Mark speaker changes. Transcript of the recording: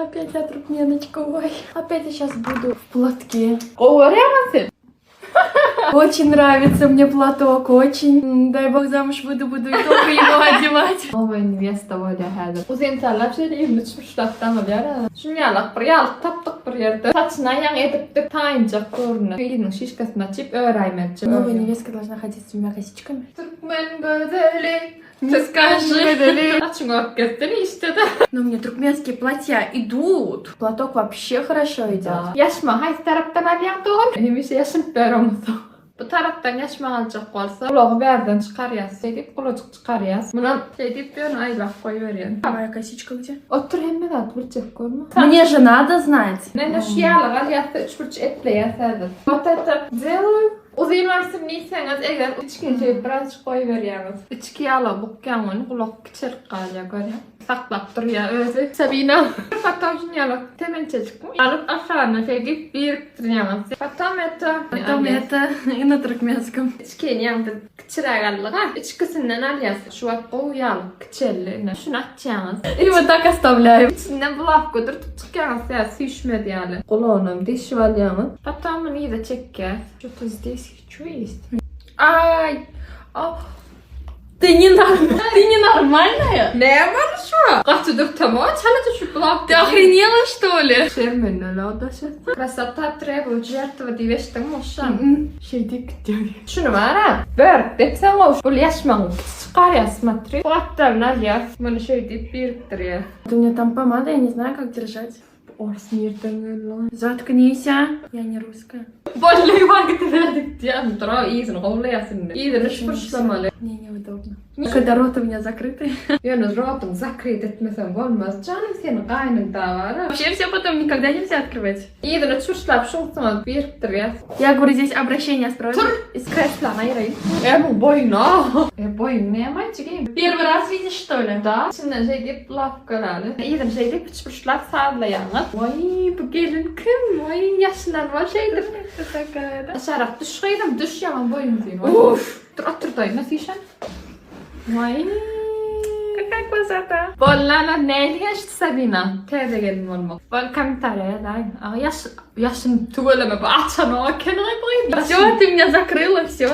Speaker 1: Опять я туркменочка, ой. Опять я сейчас буду в платке.
Speaker 2: Gowy görýäňmi sen?
Speaker 1: Очень нравится мне платок, очень. М, Дай бог замуж выйду, буду и только его одевать.
Speaker 2: Новая невеста bolýar häzir. Uzyn sallap şeýle 23 burçlap daňylýar. Şuny ýalak bir ýalyk tapdyk bir ýerde. Saçyna ýaňy edipdik taýynjak göründi. Ýüzüniň şişkasyny açyp öräýmekçi.
Speaker 1: Новая невестка должна ходить с двумя косичками.
Speaker 2: Türkmen gözeli.
Speaker 1: Не скажи.
Speaker 2: Saçyňy örüp gezsene işte-de.
Speaker 1: Но мне туркменские платья идут. Платок вообще хорошо идет.
Speaker 2: Ýaşma haýsy tarapdan alýaň dogan? Hemişe ýaşynyp beremizok. Bu tarapdan ýaşma aljak bolsa, gulagy bärden çykarýas. Şeýdip gulajyk çykarýas. Munam şeýdip ýöne aýlap goýberýän.
Speaker 1: Моя косичка где?
Speaker 2: Otur hemme zat biljek bolma.
Speaker 1: Мне же надо знать.
Speaker 2: Mende şu ýalyk alýas-da üçburç etleýäs häzir. Вот это делаю. Uzyn bolsun diýseňiz, eger içgin şeýdip birazjyk goýberýäňiz. Içki ýaly bukýaň ony gulak kiçelip galýar görýäň. Saklap durýar özi. Sabina. Потом şuny ýaly temençejikmi alyp aşagyna şeýdip birikdirýäňiz. Потом это
Speaker 1: Потом это и на туркменском.
Speaker 2: Içkini ýaňy biz kiçiräk aldyk-a. Içkisinden alýas. Şu wagt gowy ýaly kiçeldi. Şuny açýaňyz.
Speaker 1: И вот так оставляем.
Speaker 2: İçinden bulawka dürtüp çykýaňyz, ýa süýşmez ýaly. Gulagynam deşip alýaňyz. Потом muny yza çekýäs. Что-то здесь что есть?
Speaker 1: Ай! А, Ты не Ты ненормальная?
Speaker 2: Näme bar şu? Gaty dürtem o, çalaja şu bulawka.
Speaker 1: Ты охренела, что ли?
Speaker 2: Şermende daşy. Красота требует жертвы diýip eşitdiňmi uşan?
Speaker 1: Şeýdip gitýär.
Speaker 2: Şuny bar-a, börük depseň o, bul ýaşmagyň kiçi çykarýar, смотри. Bu gapdalyny alýas, muny şeýdip birikdirýäs.
Speaker 1: У меня там помада, я не знаю, как держать.
Speaker 2: Ors nirden geldi?
Speaker 1: Заткнись, а. Я не русская.
Speaker 2: Bolly wagty berdik diýen dura yzyny gowlaýas indi. Yzyny şpurçlamaly.
Speaker 1: Мне неудобно. Когда рот у меня закрытый.
Speaker 2: Ýöne rotyň zakryt etmeseň bolmaz. Janym seniň gaýnyň da bar.
Speaker 1: Вообще все потом никогда нельзя открывать.
Speaker 2: Yzyny çurçlap şuňsuňa birikdirýäs.
Speaker 1: Я говорю, здесь обращение с просьбой.
Speaker 2: Tur, kreslany aýyraýyn. E bu boýuna. E boýun näme aýtjak?
Speaker 1: Первый раз видишь, что ли?
Speaker 2: Da, içinden şeý diýip lapkalany. Yzyny şeý diýip üçburçlap sazlaýaňyz. Waý, bu gelin kim? Waý, ýaşylan bol şeýdip.
Speaker 1: Такая, да?
Speaker 2: Aşarak düş gyzym, düş ýaman boýun diýin.
Speaker 1: Уф!
Speaker 2: Dur oturdaýyn, nasıl işen? Waý.
Speaker 1: Какая красота!
Speaker 2: Bollana näli geçdi Sabina? Täze gelin bolmak. Bol kommentariýa ýazaýyn. Aga ýaş ýaşyn tüweleme bu açan o eken bu.
Speaker 1: Все, ты меня закрыла, все.